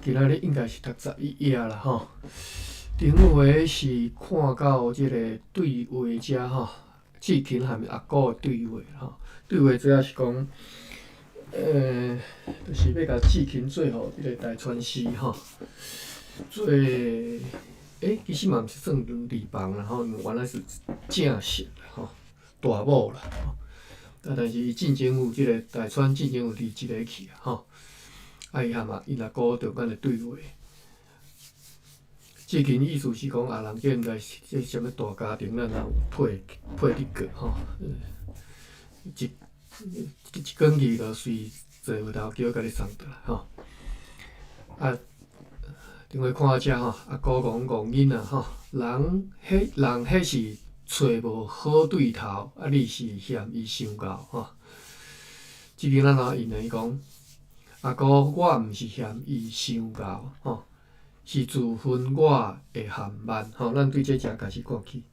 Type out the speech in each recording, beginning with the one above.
今仔日應該是讀11頁啦吼。頂回是看到這个對話遮吼，志勤和阿姑的對話吼。對話主要是講，就是欲共志勤做予這个大川市吼，做，其實嘛毋是算二房啦吼，因為原來是正室吼，大某啦吼。啊，但是伊進前有這个大川進前有離一个去啊吼。啊，伊和𪜶阿姑就按呢對話。志勤意思是講啊，人這毋知是這啥物大家庭，咱若有配配得過吼？一一工去就隨坐月頭轎共你送轉來吼。啊，頂回看到遮吼，阿姑講戇囡仔吼，人彼人彼是揣無好對頭，啊，你是嫌伊傷𠢕吼。志勤按怎應呢？伊講，阿姑，我毋是嫌伊傷𠢕吼，是自恨我的含慢吼。咱對這遮開始看起，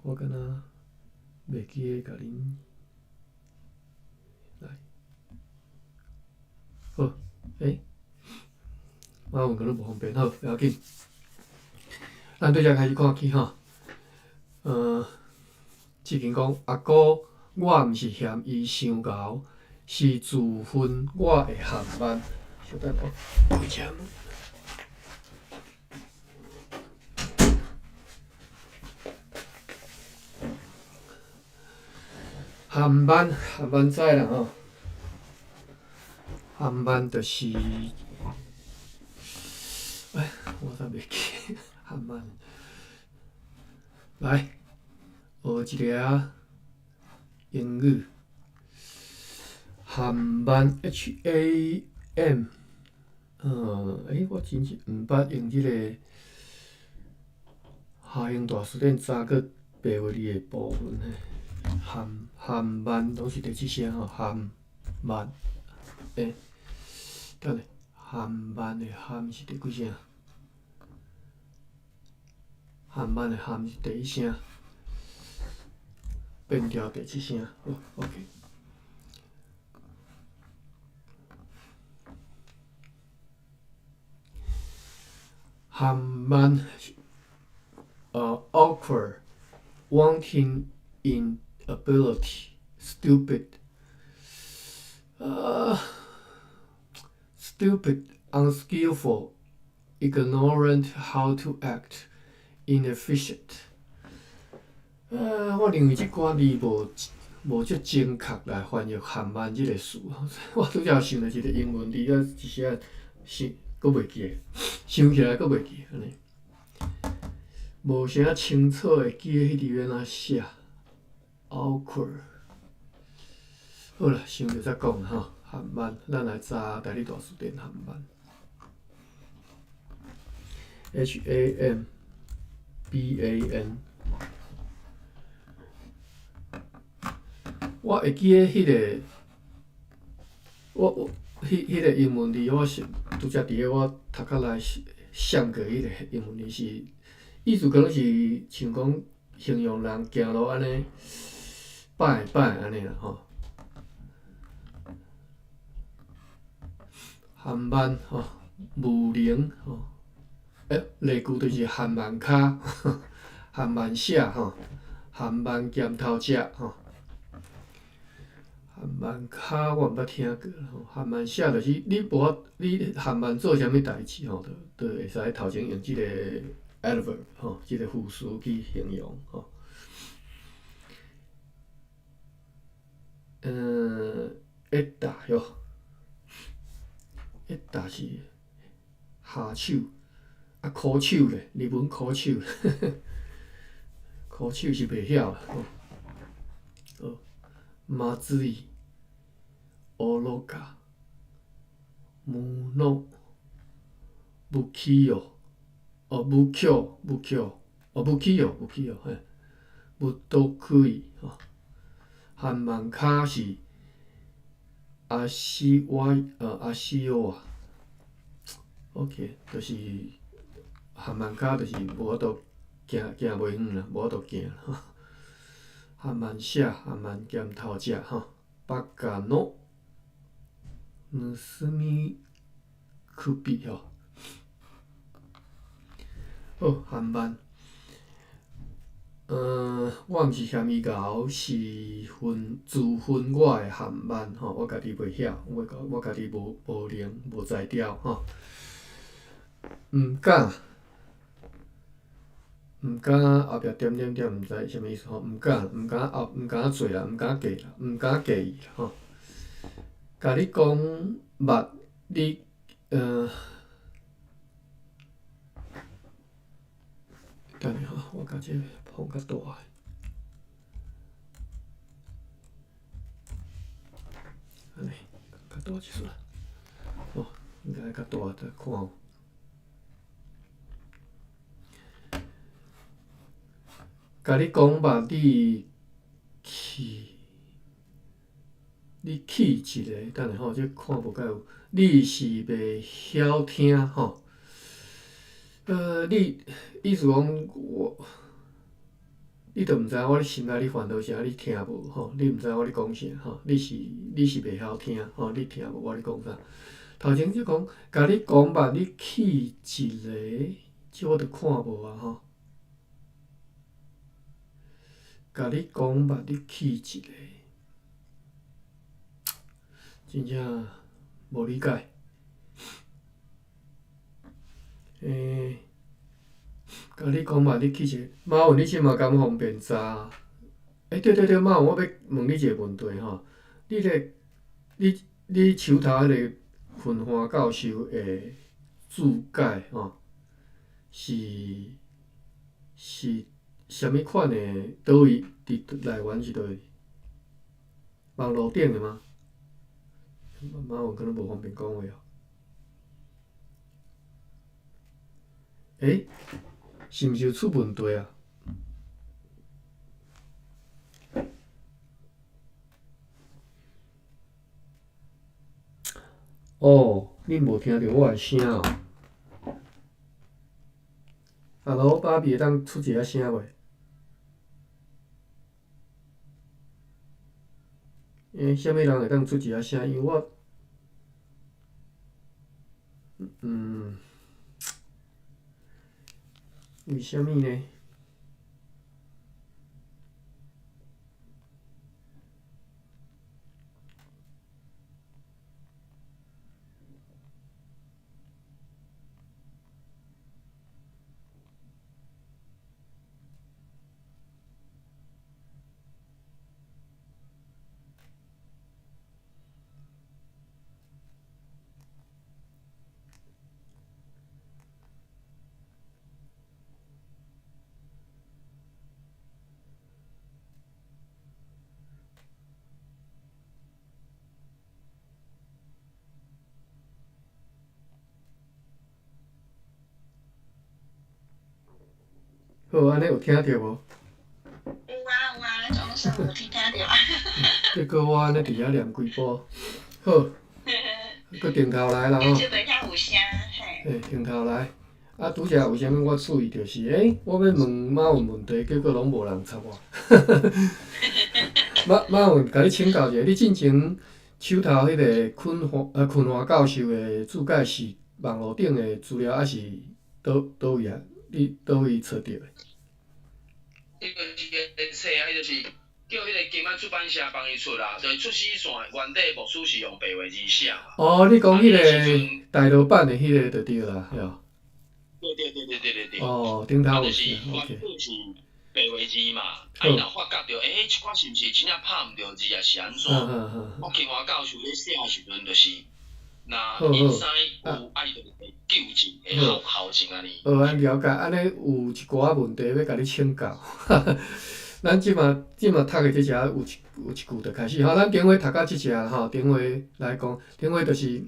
我敢若袂記得共恁來，好，我有可能無方便，好，不要緊。咱對遮開始看起吼，志勤講，阿姑，我毋是嫌伊傷𠢕，是自恨我的含慢。稍等我開車門。含慢，含慢知啦吼。含慢就是，我煞袂記含慢。來，學一个英語。含慢 H A M，我真是毋捌用這个下英大辭典查過白話字的部分嘿。含含慢攏是第七聲吼，含慢，等下，含慢的含是第幾聲？含慢的含是第一聲，變調第七聲，好，OK。含慢，awkward, wanting in ability, stupid, stupid, unskillful, ignorant how to act, inefficient。我認為這寡字無遮精確來翻譯含慢這個詞，我拄才想著一個英文字，啊，一時仔想閣袂記得，想起來閣袂記按呢。無啥清楚會記得彼字欲按怎寫，awkward。好啦，想著再講吼，含慢，咱來查台語大辭典含慢。H A M B A N。我會記得彼个，我我彼彼个英文字，我是拄才佇咧我頭殼內閃過彼個英文字是，意思可能是像講形容人行路按呢擺擺按呢啦吼。含慢吼，無能吼，例句就是含慢跤，含慢寫吼，含慢兼頭食吼。含慢跤我毋捌聽過吼，含慢寫就是你無法你含慢做啥物代誌吼，就會使頭前用這個 adverb 吼，這個副詞去形容吼。一打喲，一打是下手，啊，苦手咧，日文苦手，苦手是袂曉啦吼。好，まずい、愚か、無能、不器用，哦，不巧，不巧，哦，不器用，不器用，嘿，不得意吼。含慢跤是阿西瓦，阿西奧啊，OK，就是含慢跤，就是無法度行行袂遠啦，無法度行。含慢寫，含慢兼頭食吼。バカの盗み首吼。好，韩漫。我毋是嫌伊𠢕，是分自分我的含慢吼，我家己袂晓，我家己无能无才调吼。毋敢，毋敢后壁点点点，毋知啥物意思吼。毋敢，毋敢后，毋敢做啦，毋敢嫁啦，毋敢嫁伊啦吼。共你讲捌你，等下吼，我共这个放较大。按呢，较大一丝啦。哦，应该较大才看有。共你讲捌你去，你去一个，等下吼，这看无介有。你是袂晓听吼？你意思讲我，你都毋知影我咧心内咧烦恼啥，你听无吼？你毋知我咧讲啥吼？你是袂晓听吼？你听无我咧讲啥？头前就讲，共你讲捌，你去一个，这我都看无啊吼。共你讲捌，你去一个，真正无理解。共你讲捌，你去一个，马文，你这马敢方便查？对对对，马文，我欲问你一个问题吼，你咧，你你手头彼个昆华教授的注解吼，是啥物款的？佗位伫来源是佗位？网路顶的吗？马文可能无方便讲话哦。是毋是有出问题啊？哦，恁无听著我的声哦。Hello，芭比会当出一下声袂？啥物人会当出一下声？因为我，为啥物呢？好，按呢有听著无？有啊有啊，总算有听著啊。结果我按呢伫遐念几部，好，阁重头来啦吼。这边较有声，嘿。重头来。啊，拄才为啥物我注意就是，我欲问马文问题，结果拢无人插我。马文，共你请教一下，你进前手头彼个昆华教授的注解是网路顶的资料，抑是佗位啊？你佗位揣著的？伊就是个册啊，伊就是叫彼个金安出版社帮伊出啦，就是出死线原底牧师是用白话字写嘛。哦，你讲彼个大陆版的彼个就对啦，对。对对对对对对对。哦，顶头有就是原本是白话字嘛，啊伊若发觉著，这款是毋是真正拍毋著字啊？是按怎？我金华教授咧写的时阵就是。若伊知有，啊伊就会纠正，会校正按呢。好，按了解，按呢有一寡问题欲共你请教。咱这马读的这遮有一句就开始吼，咱顶回读到这遮吼，顶回来讲，顶回就是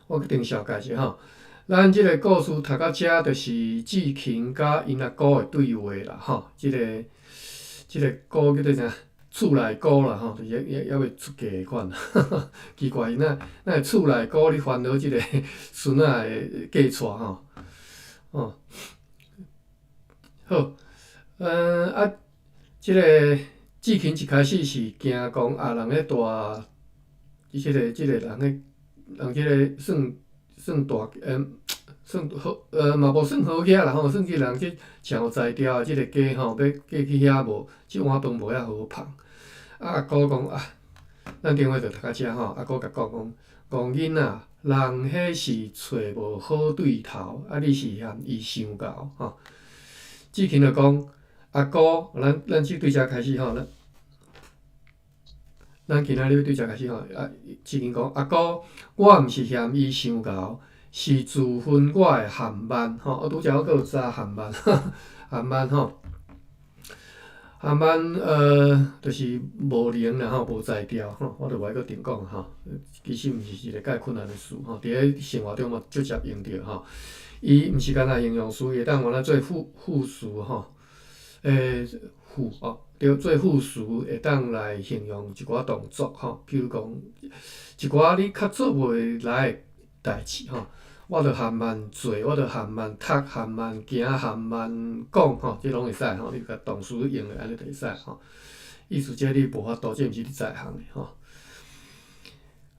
我顶绍介绍吼。咱这个故事读到遮，就是志勤佮𪜶阿姑的对话啦吼。这个姑叫做啥？厝内姑啦吼，就是犹未出嫁的款，奇怪，伊哪会厝内姑咧烦恼这个孙仔的嫁娶吼？哦，好，啊，这个志勤一开始是惊讲啊，人咧大這個人彼人這个算算大算好嘛無算好額啦吼，算這人這誠有才調的這个家吼，欲過去遐無，這碗飯無遐好捧。啊，阿姑講啊，咱頂回就讀到遮吼，阿姑共講講，戇囡仔，人彼是揣無好對頭，啊，你是嫌伊傷𠢕吼。志勤就講，阿姑，咱這對遮開始吼，咱今仔日對遮開始吼，啊，志勤講，阿姑，我毋是嫌伊傷𠢕，是自恨我的含慢吼，啊，拄才我閣有查含慢，含慢吼，含慢就是無能啦吼，無才調吼，我就無愛閣重講吼，其實毋是一个蓋困難的詞吼，佇咧生活中嘛足捷用著吼。伊毋是干焦形容詞，會當換來做副詞吼，副哦，對，做副詞會當來形容一寡動作吼，譬如講一寡你較做袂來的代誌吼，我著含慢做，我著含慢讀，含慢行，含慢講吼，這攏會使吼，你共動詞用咧按呢就會使吼。意思這你無法度，這毋是你在行的吼。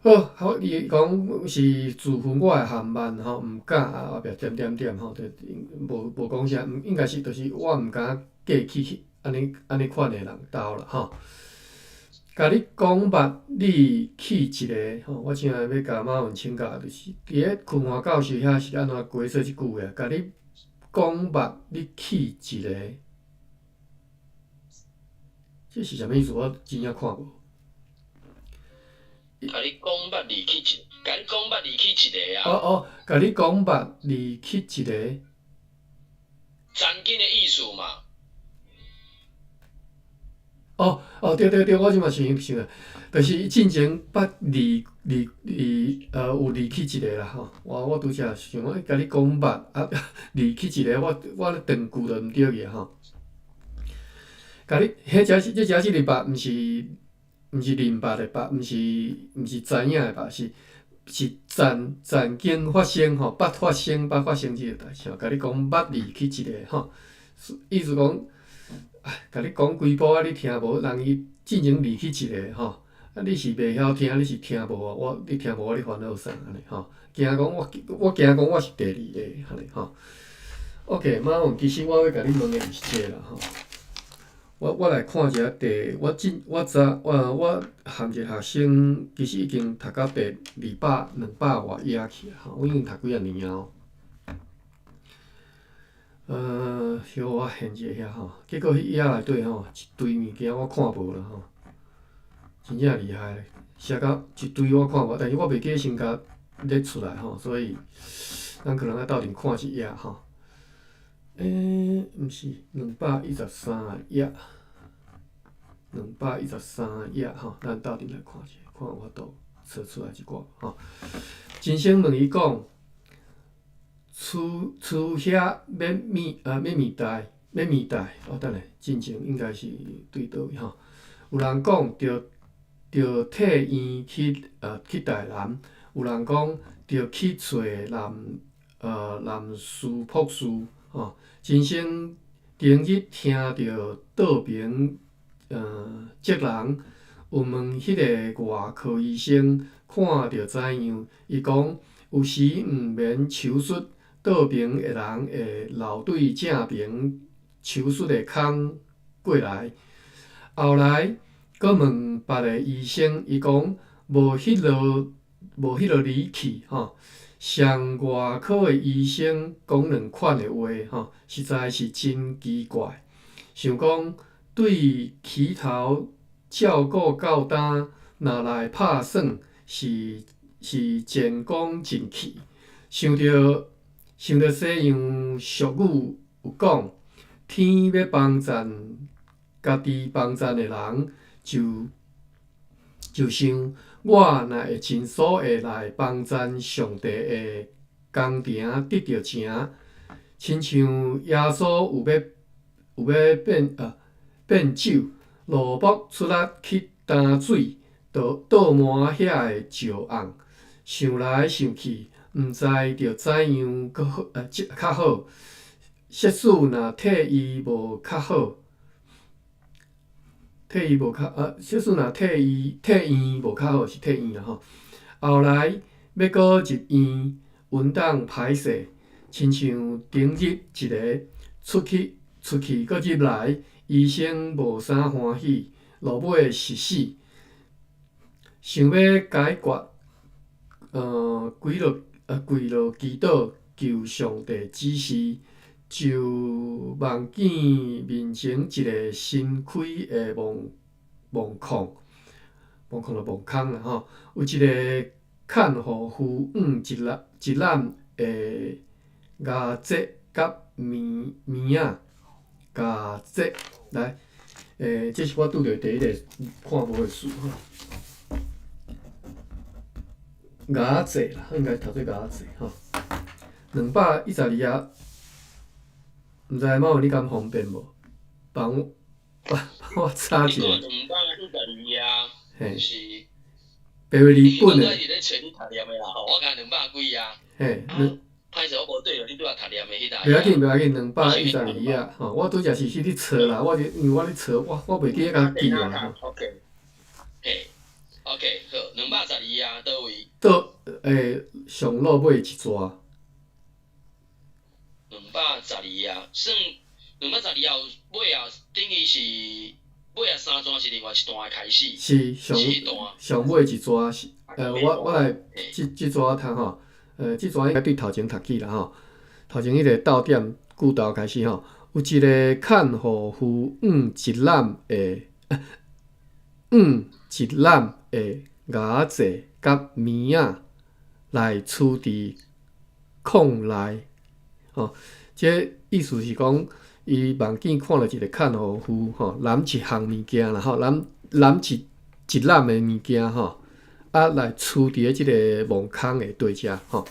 好，好，伊講是自恨我的含慢吼，毋敢啊，後壁點點點吼，就無講啥，應該是就是我毋敢過去按呢款的人兜啦吼。共你講捌你去一个吼，我正欲共馬雲請教，就是佇咧坤華教授遐是按怎解說這句話？共你講捌你去一個，這是啥物意思？我真正看無。共你講捌你去一，共你講捌你去一个啊。哦哦，共你講捌你去一个。曾經的意思嘛。哦哦，對對對，我這嘛想想啊，就是進前捌離離離，有離去一个啦吼。我拄才想講，共你講捌啊，離去一个，我咧斷句就毋對去啊吼。共你，彼只是，這只是捌，毋是認捌的捌，毋是知影的捌，是曾經發生吼，捌發生這个代誌吼。共你講捌離去一个吼，意思講，共你講幾步啊，你聽無？人伊進前離去一个吼，啊，你是袂曉聽，你是聽無啊？你聽無我咧煩惱啥按呢吼？驚講我驚講我是第二个按呢吼。OK，馬雲，其實我欲共你問的毋是這个啦吼。我來看一下第，我進我昨我含一个學生，其實已經讀到第二百兩百外頁去啊，吼，我已經讀幾仔年啊。小我現一下吼，結果彼頁內底吼，一堆物件我看無啦吼，真正厲害，寫到一堆我看無，但是我袂記先共列出來吼，所以咱可能愛鬥陣看一頁吼。毋是213頁，213頁吼，咱鬥陣來看一下，看有法度找出來一寡吼。真生問伊講，厝遐欲物代，哦，等下，進前應該是對佗位吼。有人講著替院去台南，有人講著去揣南師博士吼。真生頂日聽著道平職人有問彼个外科醫生看著怎樣，伊講有時毋免手術，倒爿的人會漏對正爿手術的空過來。後來閣問別个醫生，伊講無彼落理氣吼。上外科的醫生講兩款的話吼，實在是真奇怪。想講對起頭照顧到今，若來拍算是前功盡棄。想著西洋俗語有講，天欲幫贊家己幫贊的人，就想我若會盡所會來幫贊上帝的工程得著成，親像耶穌有欲變酒，蘿蔔出力去擔水，倒滿遐个石甕。想來想去，毋知著怎樣閣好，較好。設使若替伊無較好，替伊無較啊，小說若替伊替院無較好，是替院啦吼。後來欲閣入院，文檔歹勢，親像頂日一个出去出去閣入來，醫生無啥歡喜，落尾是死。想欲解決，跪落跪落祈禱求上帝指示，就夢見面前一个新開的墓墓礦，墓礦就墓空啦吼，有一个牽戶夫紡一籃一籃的芽節佮棉棉仔，芽節來，這是我拄著第一个看無的詞吼。芽節啦，應該讀做芽節吼。212頁，毋知貓你敢方便無？幫我幫我查一下。212啊，是。白話日本的。我伫咧揣你讀念的啦吼，我講兩百幾頁。嘿。歹勢我無對著你拄仔讀念的彼搭。袂要緊，袂要緊，212頁吼，我拄則是去咧揣啦，我是因為我咧揣，我袂記得共記啦吼。 OK，嘿，OK，好，212頁，佗位？倒上落尾一逝。212頁，算212頁尾後，等於是尾後三段是另外一段的開始。是上上尾一逝是，我來這逝讀吼，這逝應該對頭前讀起啦吼，頭前彼個逗點句頭開始吼，有一個牽戶夫紡一籃的，紡一籃的芽節佮棉仔來儲佇礦內，吼，這意思是講，伊夢見看著一個牽戶夫吼，攬一項物件啦吼，攬攬一一籃的物件吼，啊來儲佇咧這个墓空的對遮吼。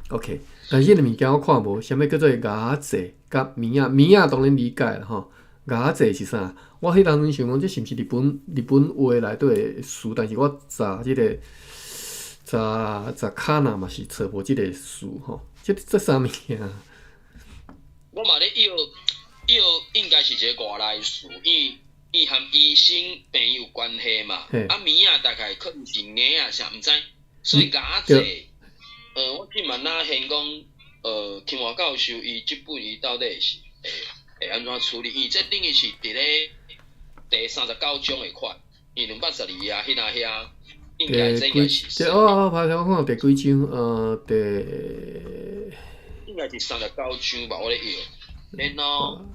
OK，但是彼个物件我看無，啥物叫做芽節佮棉仔，棉仔當然理解啦吼。芽節是啥？我彼當陣想講，這是毋是日本話內底的詞？但是我查這个查查卡納嘛是揣無這个詞吼。這啥物件？我嘛咧臆臆，應該是一个外來詞，因為伊和醫生病有關係嘛。啊，棉仔大概可能是芽仔啥，毋知。所以芽節，我這嘛若現講，金華教授伊這本伊到底是會按怎處理？伊這等於是佇咧第39章的款，伊212頁，彼若遐應該這應該是。哦，歹勢，我看第幾章？第。應該是39章吧，我咧臆。然後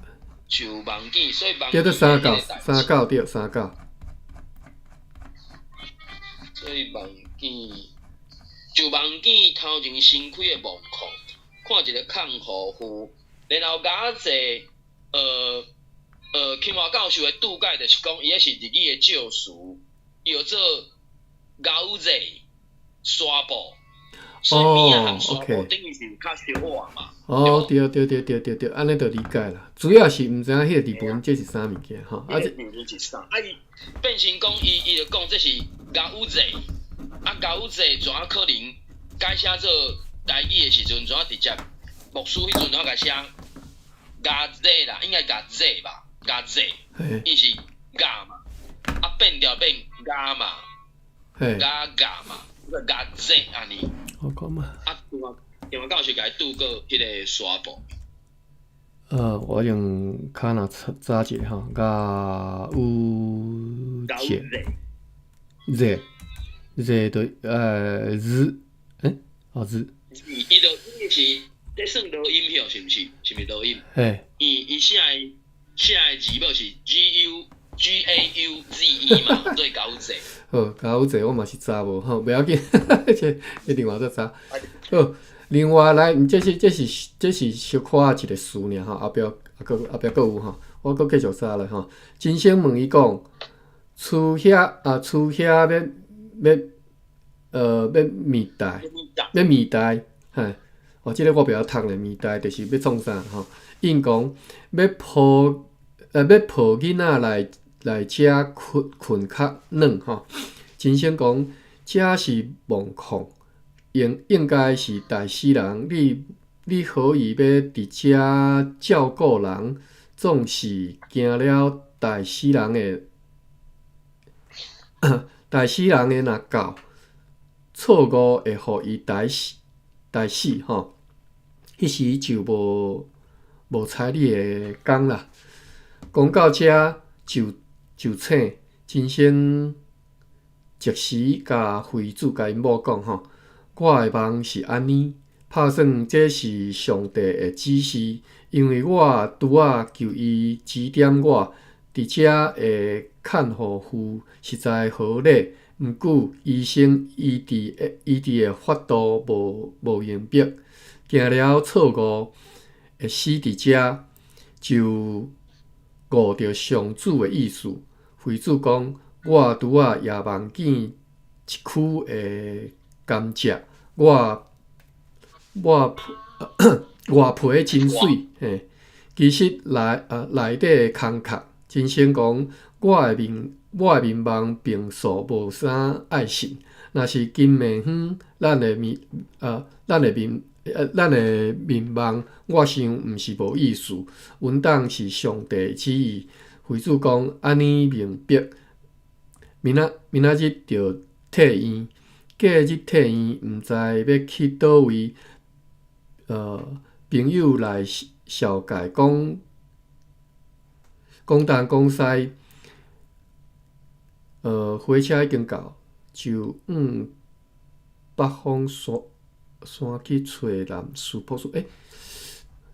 就夢見，所以夢見。對，三九，三九對，三九。所以夢見，就夢見頭前新開的墓礦，看一个牽戶夫，然後芽節，金華教授的注解就是講，伊彼是日語的借詞，叫做𠢕節紗布。哦，OK。等於是較小可嘛。哦，對對對對對對，按呢就理解啦。主要是毋知影彼个日文這是啥物件吼。啊，這是啥？啊，伊變成講，伊就講這是𠢕節，啊，𠢕節怎啊可能改寫做台語的時陣，怎啊直接牧師彼陣怎啊共寫𠢕節啦？應該𠢕節吧？𠢕節，伊是𠢕嘛，啊變掉變𠢕嘛，𠢕𠢕嘛，𠢕節按呢。我講嘛。啊，金華教授共伊拄過彼个紗布。我用卡納查查一下吼，𠢕節，節，節就日，哦日。伊就伊是這算濁音曉是毋是？是毋是濁音？嘿。伊寫的字母是 G U G A U Z E 嘛，做𠢕節。好，𠢕節我嘛是查無吼，袂要緊，這另外再查。好，另外來，這是小可一个詞爾吼，後壁閣有吼，我閣繼續查落吼。真生問伊講，厝遐啊，厝遐欲物代，欲物代，嘿，哦，這个我袂曉讀咧，物代就是欲創啥吼？應講欲抱囡仔來遮睏睏較軟吼。真生講，遮是墓礦，應該是大死人。你何以欲佇遮照顧人？總是驚了大死人的刣死人的若到，錯誤會予伊刣死，刣死吼。彼時就無睬你的工啦。講到遮就請真生即時共惠子共𪜶某講吼，我的夢是按呢，拍算這是上帝的指示，因為我拄仔求伊指點我，佇遮的看護婦實在合理，毋過醫生醫治的法度無明白，驚了錯誤會死佇遮，就誤著上主的意思。惠子講，我拄仔也夢見一區的甘蔗，外皮真媠，嘿，其實內底的空殼。真生講，我的眠夢並素無啥愛信。若是金暝昏，咱的眠夢，我想毋是無意思，穩當是上帝旨意。惠子講，按呢明白。明仔日就退院，隔日退院，毋知欲去佗位。朋友來紹介講，講東講西，火車已經到，就往北方山去揣南斯博士。欸，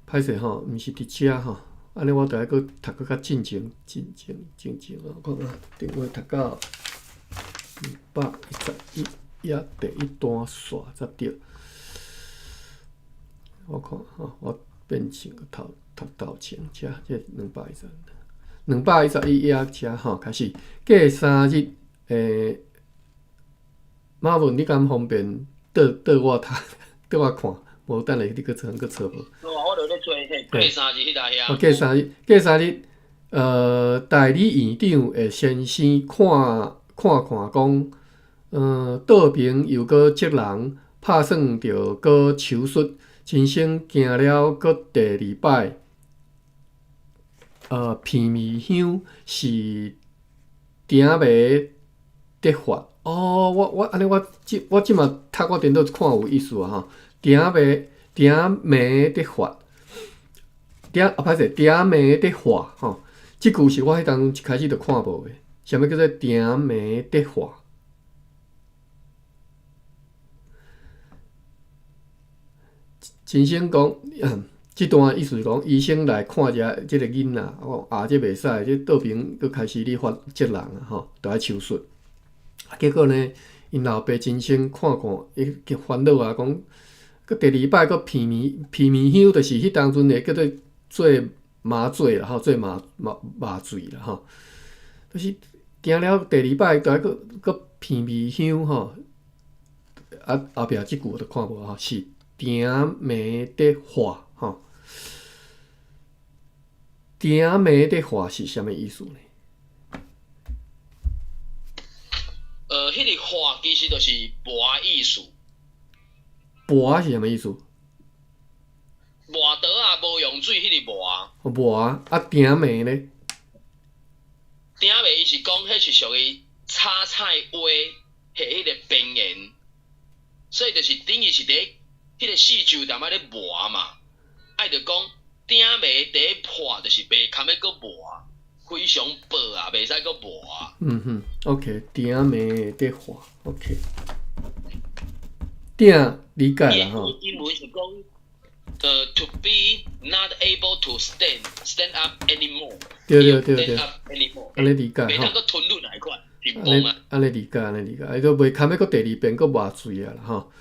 歹勢吼，毋是佇遮吼，按呢我著愛閣讀閣較進前，進前，進前啊！我看啊，電話讀到211頁第一段線才對。我看吼，我變成頭讀頭前遮，這211頁遮吼開始。過3日，馬文，你敢方便綴我讀，綴我看？無等下你閣閣錯無？我著咧做嘿，過三日彼台遐。哦，過三日，過三日，代理院長的先生看看看講，倒爿又閣責人，拍算著閣手術。真生驚了，閣第二擺，片面香是鼎暝得發。哦，我按呢，我這馬讀我顛倒看有意思啊吼。鼎暝鼎暝得發，鼎啊歹勢，鼎暝得發吼。這句是我彼當陣一開始就看無的，啥物叫做鼎暝得發？真生講，這段意思是講，醫生來看遮這個囡仔，講啊，這袂使，這倒爿閣開始咧發責人啊，吼，著愛手術。結果呢，𪜶老爸真生看看，伊極煩惱啊，講，閣第二擺閣片面香，就是彼當陣會叫做做麻醉啦，吼，做麻醉啦，吼，就是驚了第二擺著愛閣片面香吼，啊後壁這句我著看無吼，是。鼎暝得化吼，鼎暝得化是啥物意思呢？彼个化其實就是磨意思。磨是啥物意思？磨刀仔無用水，彼个磨。磨啊，鼎暝咧？鼎暝伊是講，彼是屬於炒菜鍋的彼個邊緣，所以就是等於是佇。彼個四周踮仔咧磨嘛，愛著講鼎暝佇破，就是袂堪欲閣磨，非常薄啊，袂使閣磨。嗯哼，OK，鼎暝佇破，OK。鼎理解啦吼。英文是講，to be not able to stand up anymore。對對對對。 Stand up anymore。按呢理解吼。袂當閣吞落來款，是按呢按呢理解，按呢理解，伊都袂堪欲閣第二遍閣磨碎啊啦吼。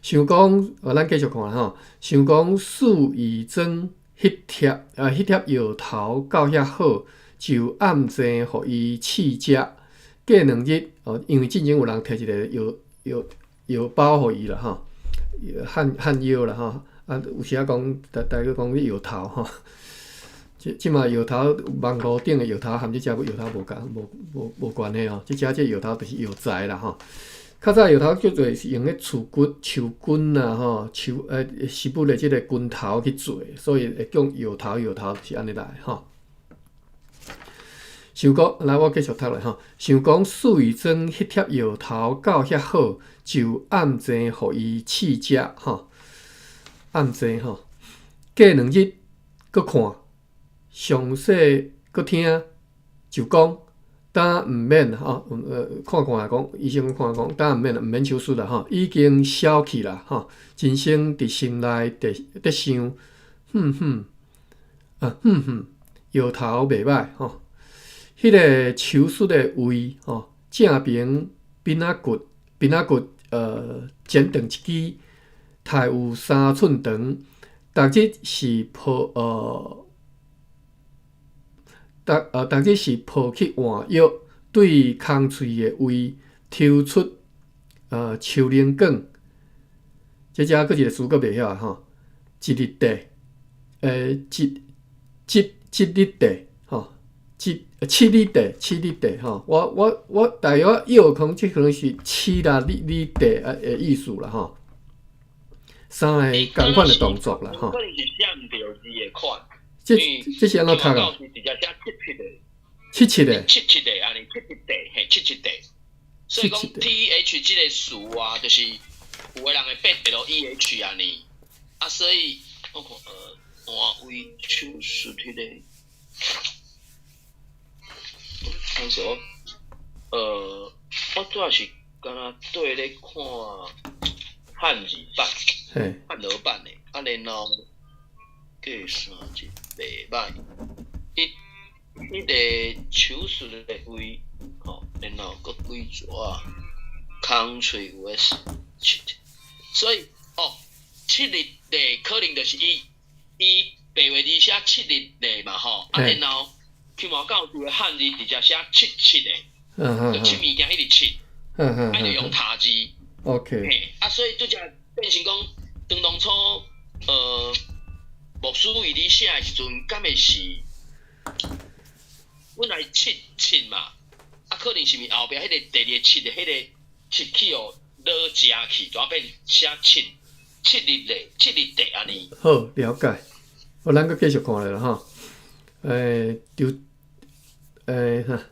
想講，咱繼續看吼。想講獸醫莊彼帖啊，彼帖藥頭到遐好，就暗正予伊試食。過2日，哦，因為進前有人提一個藥包予伊啦吼，漢藥啦吼。啊，有時仔講，大家講藥頭吼。這這馬藥頭網路頂的藥頭含這隻藥頭無仝無關係吼。這隻這藥頭就是藥材啦吼。較早藥頭叫做是用彼樹骨、樹根啊吼，樹植物的這個根頭去做，所以會講藥頭藥頭是按呢來吼。想講，來我繼續讀落吼。想講獸醫莊彼帖藥頭到遐好，就暗前予伊試食吼。暗前吼，過2日閣看，詳細閣聽，就講擔毋免吼，看看講，醫生看講擔毋免毋免手術啦吼，已經消去啦吼。真生佇心內佇佇想，哼哼，啊哼哼，藥頭袂歹吼。彼個手術的位吼，正邊邊仔骨邊仔骨剪斷一支，大有3寸長。逐日是抱逐逐日是抱去換藥，對空喙的位抽出樹奶管。這遮閣一個詞閣袂曉吼，一日地，一一一日地吼，一7日地，7日地吼。我大約藥可能這可能是7啦日日地啊的意思啦吼。三個仝款的動作啦吼。可能是寫毋著字的款。這是按怎讀啊？七七的。七七的，按呢七七地，嘿，七七地。所以講 T H 這個詞啊，就是有的人會變 L E H 按呢。啊，所以我看換位手術彼個，當時我我拄仔是敢若綴咧看漢字版，漢羅版的，啊，然後過3日袂歹，伊彼個手術的位，吼，然後閣幾撮空喙有的七，所以哦，七日地可能就是伊伊白話字寫七日地嘛吼，啊，然後啟蒙教授的漢字直接寫七七的，就七物件彼個七，啊，就用塔字。 OK。嘿，啊，所以拄則變成講，當初牧師伊咧寫的時陣，敢會是本來七七嘛？啊，可能是毋是後壁彼個第二個七的彼個七去予落食去，就變寫七七日的七日地按呢。好，了解。好，咱閣繼續看落啦吼。就哈，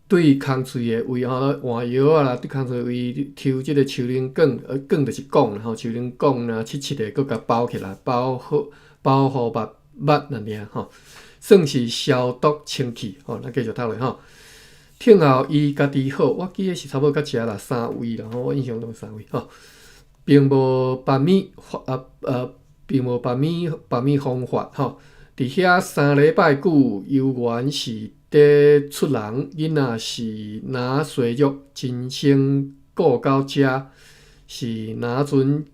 對空喙的位吼，換藥啊啦，對空喙位抽這個樹奶管，管就是管啦吼，樹奶管啊，七七的，閣共包起來，包好包好密密按呢吼，算是消毒清氣吼。咱繼續讀落吼。聽後伊家己好，我記得是差不多到遮啦，三位啦吼，我印象中三位吼，並無別物法並無別物別物方法吼。佇遐3禮拜久，猶原是佇出人，囡仔是若衰弱，真生顧到遮是若陣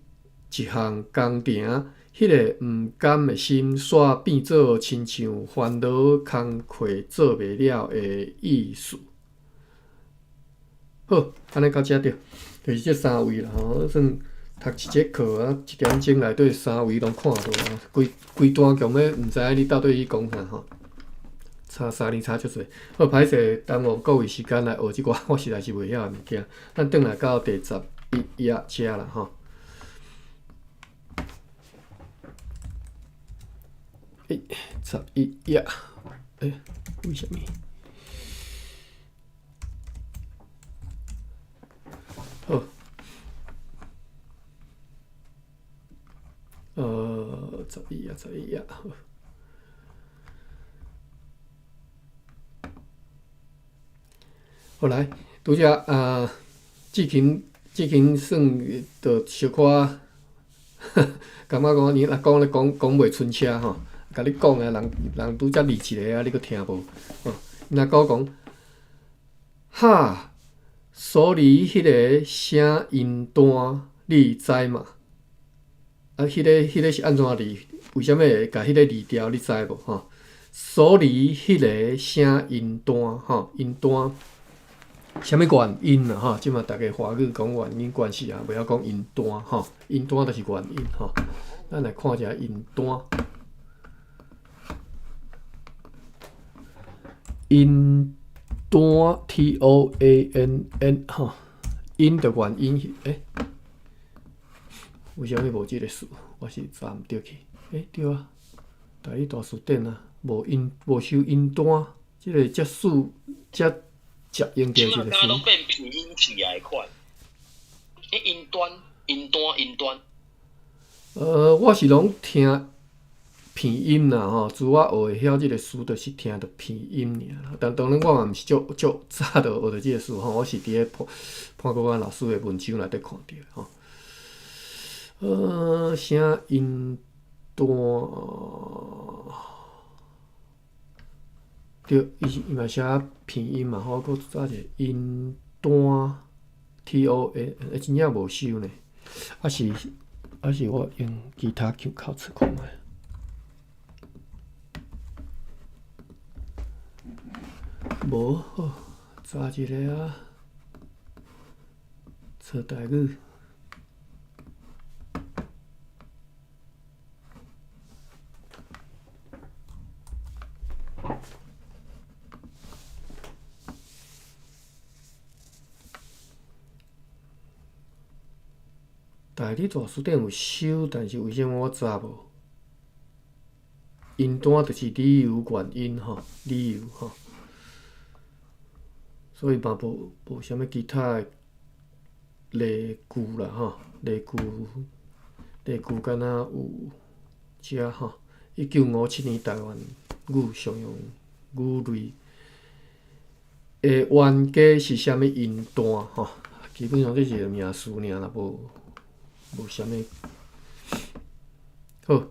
一項工程，彼個毋甘的心，煞變做親像煩惱工課做袂了的意思。好，按呢到遮對，就是這三位啦吼，算讀一節課啊，一點鐘內底三位攏看著啊，規規段強欲毋知影你到底咧講啥吼。差3年差足濟，好歹勢耽誤各位時間來學這寡，我實在是袂曉的物件。咱轉來到第11頁遮啦吼。欸，11頁，欸，為啥物？好。11頁，11頁，好。好來，拄則啊，志勤志勤算著小可，感覺講你若講咧講講袂順車吼，共你講的人人拄則字一个啊，你閣聽無吼？若閣講，哈，所以彼个聲音單，你知嗎？啊，彼个是按怎字？為啥物會共彼个字掉？你知無？吼，所以彼个聲音單，吼，音單。啥物原因啦？吼，這馬逐家華語講原因關係啊，袂曉講音單吼，音單就是原因吼。咱來看一下音單，音單 T O A N N 吼，因就原因，欸，為啥物無這個詞？我是查毋著去。欸，對啊，台語大辭典啊，無音無收音單。這个才數才接用著一個詞。攏變拼音起來款。欸，音端，音端，音端。我是攏聽拼音啦吼，自我學會曉這个詞，就是聽著拼音爾啦。但當然我嘛毋是足足早就學著這个詞吼，我是佇咧潘潘國安老師的文章內底看著吼。聲音段，對，伊是伊嘛寫拼音嘛吼，閣加一个音段 T O N，欸，真正無收呢。啊是啊是，我用其他口口試看覓。無好，查一个啊，找台語。台語大辭典有收，但是為啥物我查無？音單就是理由原因吼，理由吼，所以嘛無無啥物其他的例句啦吼，例句例句敢若有遮吼。1957年台灣語常用語類的冤家是啥物音單吼？基本上這是一個名詞爾啦，無無啥物。好，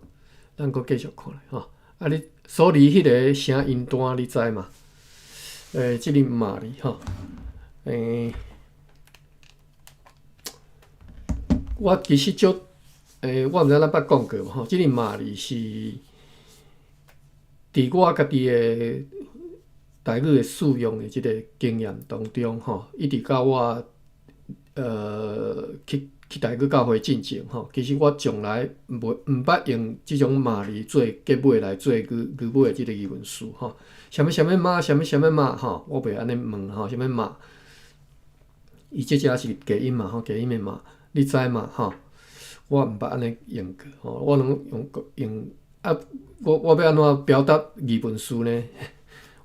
咱閣繼續看咧吼。啊，你所以彼个聲音單你知嘛？這个罵你吼。我其實足，我毋知咱捌講過無吼？這个罵字是佇我家己的台語的使用的這个經驗當中吼，一直到我去去台語教會進前吼，其實我從來袂毋捌用這種罵字做結尾來做句句尾的這个疑問詞吼。啥物啥物嗎？啥物啥物嗎？吼，我袂按呢問吼，啥物嗎？伊這只是假音嘛吼，假音的嗎？你知嗎？吼，我毋捌按呢用過吼，我攏用用啊，我欲按怎表達疑問詞呢？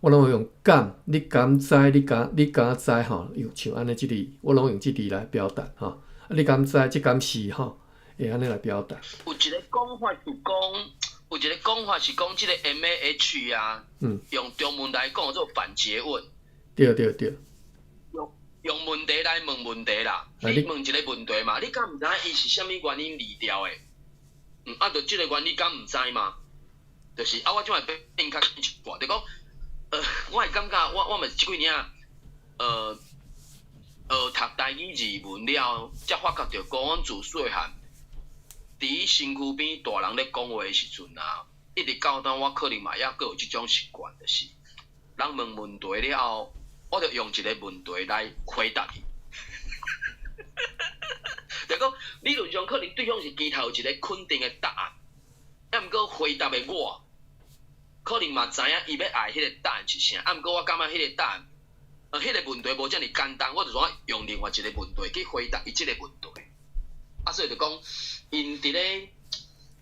我攏會用敢，你敢知？你敢知吼？用像按呢這字，我攏用這字來表達吼。啊，你敢知？這敢是吼？會按呢來表達。有一个講法是講，有一个講法是講，這个 M A H 啊，用中文來講做反詰問。對對對。用用問題來問問題啦，你問一个問題嘛，你敢毋知伊是啥物原因離掉的？啊，就這个原因敢毋知嘛？就是啊，我這擺變較一寡，就講，我會感覺我我嘛是這幾年啊，學讀台語字文了，才發覺著講阮自細漢，佇身軀邊大人咧講話的時陣啊，一直到今我可能嘛猶閣有這種習慣，就是人問問題了後，我就用一个問題來回答伊。就講理論上可能對方是期待有一个肯定的答案，啊，毋過回答的我，可能嘛知影伊欲愛彼个答案是啥，啊，毋過我感覺彼个答案，彼个問題無遮爾簡單，我就怎用另外一个問題去回答伊這个問題。啊，所以就講，𪜶佇咧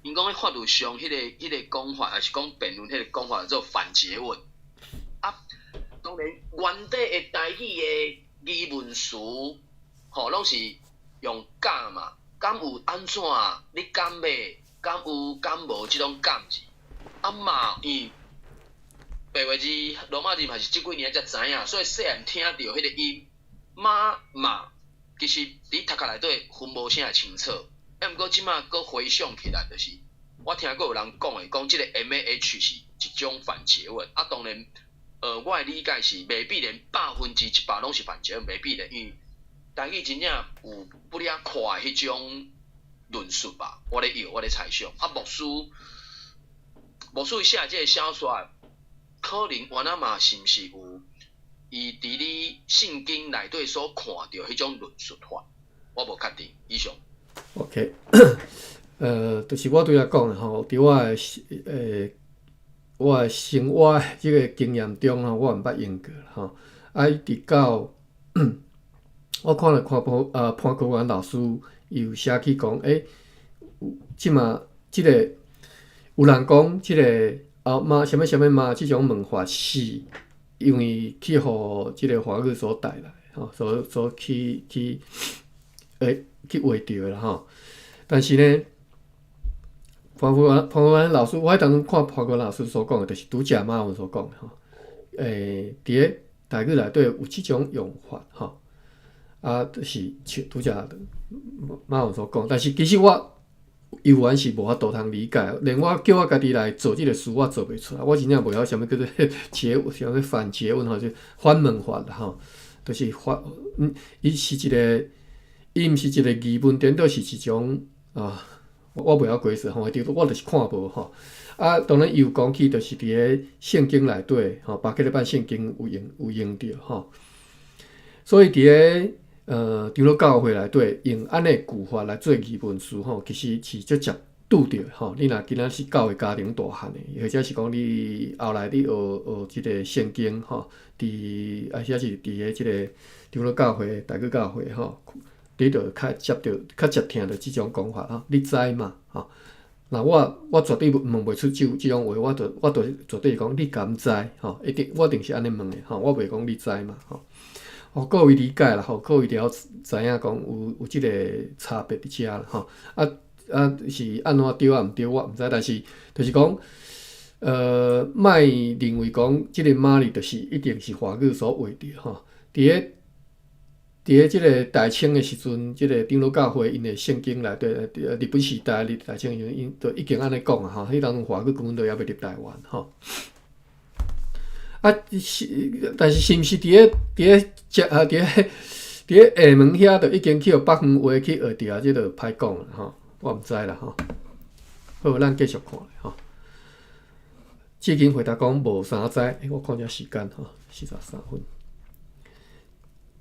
，𪜶講咧法律上彼个彼个講法，抑是講辯論彼個講法，叫做反詰問。啊，當然原底的台語的疑問詞，吼，攏是用敢嘛，敢有按怎？你敢欲？敢有敢無？這種敢字。啊嘛，伊白話字、羅馬字嘛是這幾年才知影，所以細漢聽著彼個音，媽嘛，其實佇讀冊內底分無啥會清楚。啊，毋過這馬閣回想起來，就是我聽過有人講的，講這个 M A H 是一種反詰問。啊，當然，我的理解是袂必然100%攏是反詰問，袂必然，因為台語真正有不了快彼種論述吧，我咧臆，我咧猜想。啊，牧師，牧師伊寫這个小說，可能原來嘛是毋是有伊佇咧聖經內底所看著彼種論述法，我無確定。以上。 OK，就是我拄才講的吼，佇我的生活的這个經驗中吼，我毋捌用過吼。啊，一直到我看了看潘國元老師伊有寫去講，這馬這个有人講這个啊媽啥物啥物媽這種問法是因為去予這个華語所帶來，吼，所去畫著的啦吼。但是呢，潘福安老師，我彼當陣看潘福安老師所講的，就是拄才馬文所講的吼。佇咧台語內底有這種用法吼，啊，就是像拄才馬文所講，但是其實我猶原是無法度通理解，連我叫我家己來做這个詞，我做袂出來。我真正袂曉啥物叫做詰，啥物反詰問吼，就反問法啦吼，就是反，伊是一个，伊毋是一个疑問，顛倒是一種啊，我袂曉解釋吼，我就是看無吼。啊，當然伊有講起，就是佇咧聖經內底吼，巴克禮版聖經有用著吼。所以佇咧長老教會內底用按呢句法來做疑問詞吼，其實是足捷拄著吼。你若今仔是教會家庭大漢的，或者是講你後來你學學這个聖經吼，佇啊或者是佇咧這个長老教會、台語教會吼，你就較接著較捷聽著這種講法吼。你知嗎？吼，若我絕對問袂出這種話，我就絕對講你敢知吼？一定我一定是按呢問的吼，我袂講你知嗎？吼。予各位理解啦，予各位了知影講有這个差別佇遮啦，吼。啊是按怎對啊毋對，我毋知，但是就是講，莫認為講這个瑪麗就是一定是華語所畫著吼。佇咧這个大清的時陣，這个長老教會𪜶的聖經內底，日本時代佇大清時陣，𪜶都已經按呢講啊吼。彼當陣華語根本都猶未入台灣吼。啊，是，但是是毋是佇咧廈門遐就已經去予北方話去學著啊？這就歹講啦吼，我毋知啦吼。好，咱繼續看吼。志勤回答講無啥知，我看一下時間吼，43分。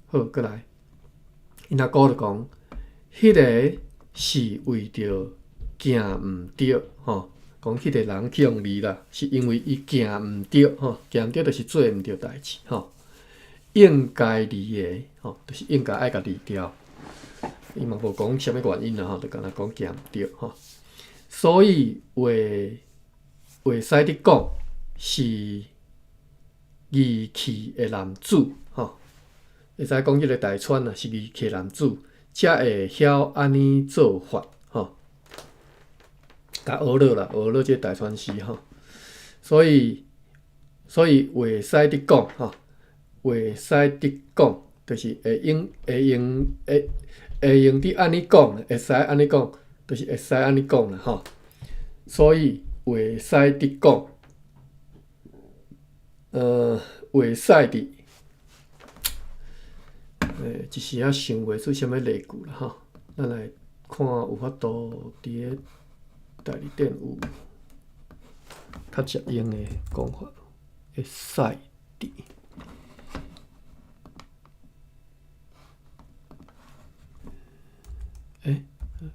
好，過來，𪜶阿姑就講，彼个是為著行毋著吼。講彼个人去予離啦，是因為伊行毋著吼，行毋著就是做毋著代誌吼，應該離的吼，就是應該愛共離掉。伊嘛無講啥物原因啦吼，就干焦講行毋著吼。所以話會使佇講是義氣的男子吼，會使講這个大川啊是義氣的男子，才會曉按呢做法吼。共學落啦，學落這个大川師吼，所以會使佇講吼，會使佇講，就是會用佇按呢講，會使按呢講，就是會使按呢講啦吼。所以會使佇講，會使佇，一時仔想袂出啥物例句啦吼，咱來看有法度佇咧代字典有較捷用的講法，會使佇，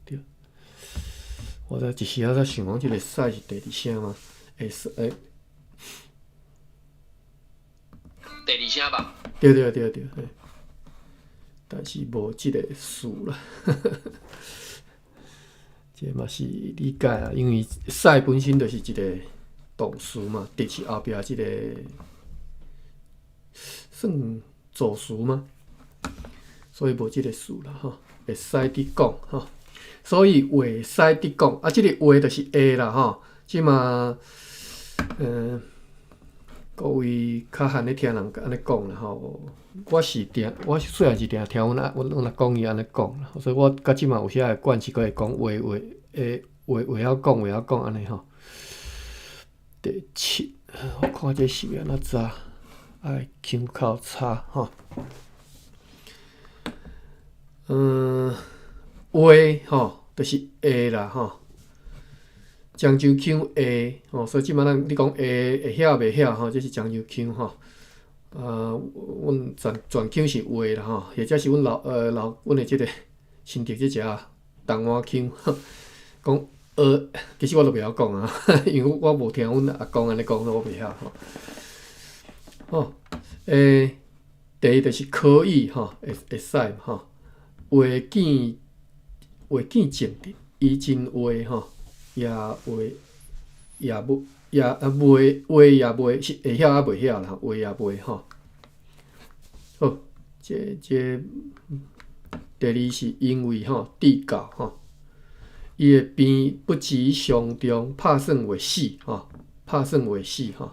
對，我在一時仔在想講，這个使是第二聲嗎？會使會。第二聲吧。對對對對，嘿。但是無這个詞啦。這嘛是理解啦，因為使本身就是一個動詞嘛，佇是後壁這个算助詞嗎？所以無這个詞啦吼，會使佇講吼，所以會使佇講啊，這个話就是會啦吼，這馬各位較漢咧聽人按呢講啦吼，我是定，我細漢時定聽阮阿公伊按呢講，所以我到這馬有時會慣勢閣會講話話會會會曉講會曉講按呢吼。第七，我看這是欲按怎查，愛腔口查吼。話吼，就是會啦吼。漳州腔會吼，所以這馬咱你講會會曉袂曉吼，這是漳州腔吼。啊，阮全腔是話啦吼，或者是阮老阮的這个親戚這只台灣腔，講其實我都袂曉講啊，因為我無聽阮阿公按呢講，我袂曉吼。吼，第一就是可以吼，會使吼，話見話見證的，伊真話吼。也話也無也也啊袂話也袂是會曉啊袂曉啦，話也袂吼。好，這第二是因為吼智教吼，伊的病不至傷重，拍算會死吼，拍算會死吼，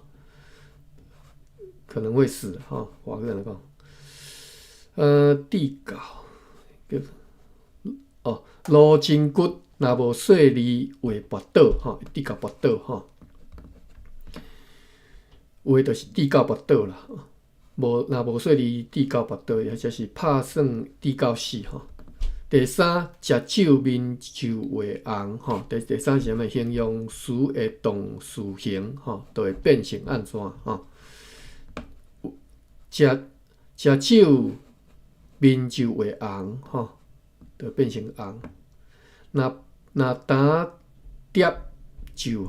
可能會死吼，我閣按呢講？智教叫哦，顱筋骨若無細膩會跋倒吼，智教跋倒吼，話就是智教跋倒啦。無若無細膩智教跋倒，或者是拍算智教死吼。第三，食酒面就會紅吼。第三是啥物？形容詞的動詞形吼，就會變成按怎吼？食酒面就會紅吼，就變成紅。若打碟就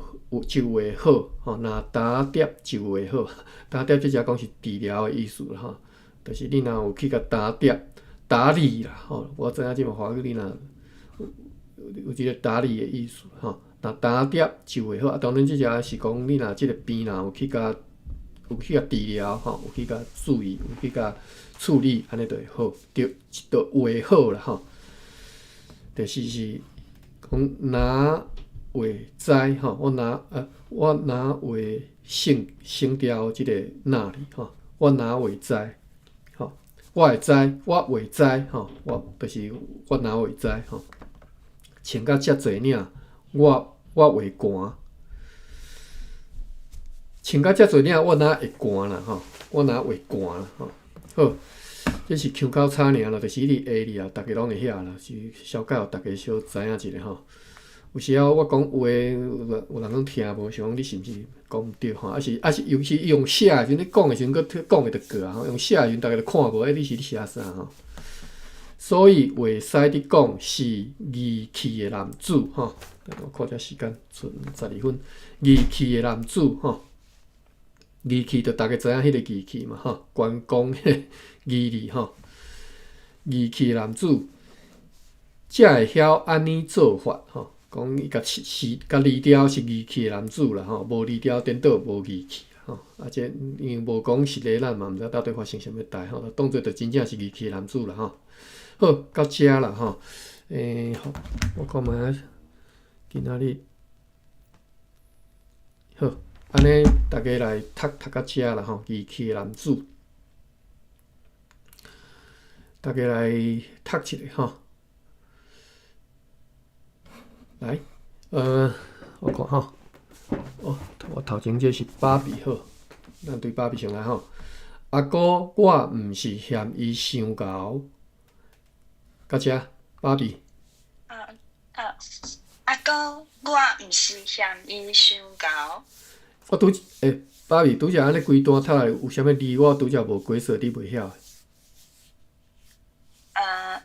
會好吼，若打碟就會好。打碟這只講是治療的意思啦吼，就是你若有去共打碟打理啦吼，我知影這嘛華語你若有這個打理的意思吼。若打碟就會好，啊，當然這只是講你若這個病若有去共治療吼，有去共注意，有去共處理，按呢就會好，就就會好啦吼。第四是講若會知吼，我若會省掉這個若字吼，我若會知吼，我會知，我會知吼，我就是我若會知吼，穿甲遮濟領，我會寒。穿甲遮濟領，我哪會寒啦吼？我哪會寒啦吼？好，這是腔口差爾啦，就是一直下字啊，逐家攏會曉啦，是小可予逐家小知影一下吼。有時候我講話，有人攏聽無，想講你是毋是講毋對吼？抑是尤其用寫的時陣，你講的時陣，閣講會著過啊吼。用寫的時陣，逐家就看無，欸，你是咧寫啥吼？所以會使佇講是義氣的男子吼。我看這時間賰12分，義氣的男子吼。義氣就逐家知影彼個義氣嘛吼，關公彼個義字吼。義氣的男子才會曉按呢做法吼。講伊共是共離掉是義氣的男子啦吼，無離掉顛倒無義氣吼。啊，這因為無講實例，咱嘛毋知到底發生啥物代吼。當做就真正是義氣的男子啦吼。好，到遮啦吼。好，我看覓仔今仔日好，按呢逐家來讀讀到遮啦吼。義氣的男子，逐家來讀一下吼。來，我看吼，哦，我頭前這是芭比好，咱對芭比先來吼。阿哥，我毋是嫌伊傷𠢕，到遮，芭比。阿哥，我毋是嫌伊傷𠢕。我拄芭比拄才按呢規段讀來有啥物字？我拄才無解說，你袂曉？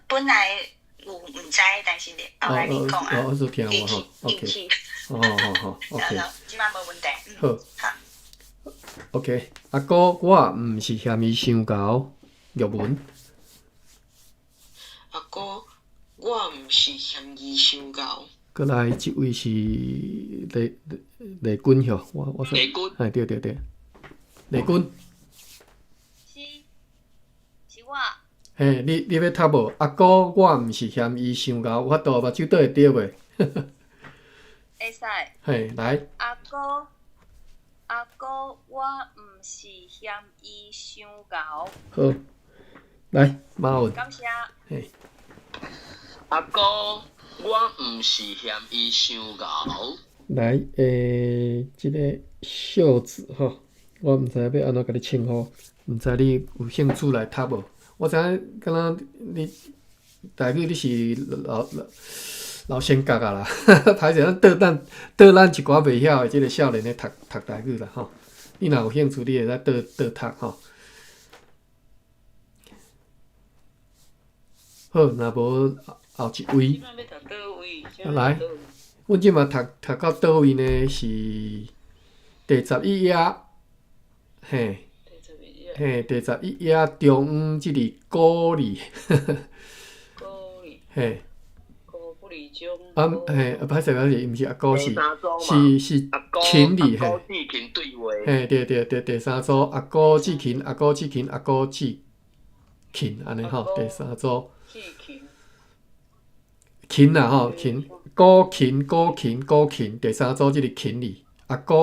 本來有毋知，但是後來你講啊，哦，我聽有吼，OK，哦好好，OK，這馬無問題。好，好，OK，阿哥，我毋是嫌伊傷𠢕，玉文。阿哥，我毋是嫌伊傷𠢕。閣來這位是李李君吼，我說，李君，哎對對對，李君。是我。嘿，你欲讀無？阿哥，我毋是嫌伊傷𠢕，有法度目睭倒會著袂？會使。嘿，來。阿哥，阿哥，我毋是嫌伊傷𠢕。好，來，馬文。感謝。嘿。阿哥，我毋是嫌伊傷𠢕。來，這個秀子吼，我毋知欲按怎共你稱呼，毋知你有興趣來讀無？我知影，敢若你台語你是老先覺啊啦，歹勢咱倒咱一寡袂曉的這個少年咧讀讀台語啦吼。你若有興趣，你會使倒倒讀吼。好，若無後一位。來，阮這馬讀讀到佗位呢？是第11頁，嘿，嘿，第十一頁中央這個鼓勵，鼓勵，嘿，鼓不離啊，嘿，歹勢歹勢，毋是阿哥是是是琴字嘿。嘿，對對對，第三組阿哥志勤，阿哥志勤，阿哥志勤，按呢吼，第三組。琴啊吼，琴，古琴，古琴，古琴，第三組這個琴字，阿哥，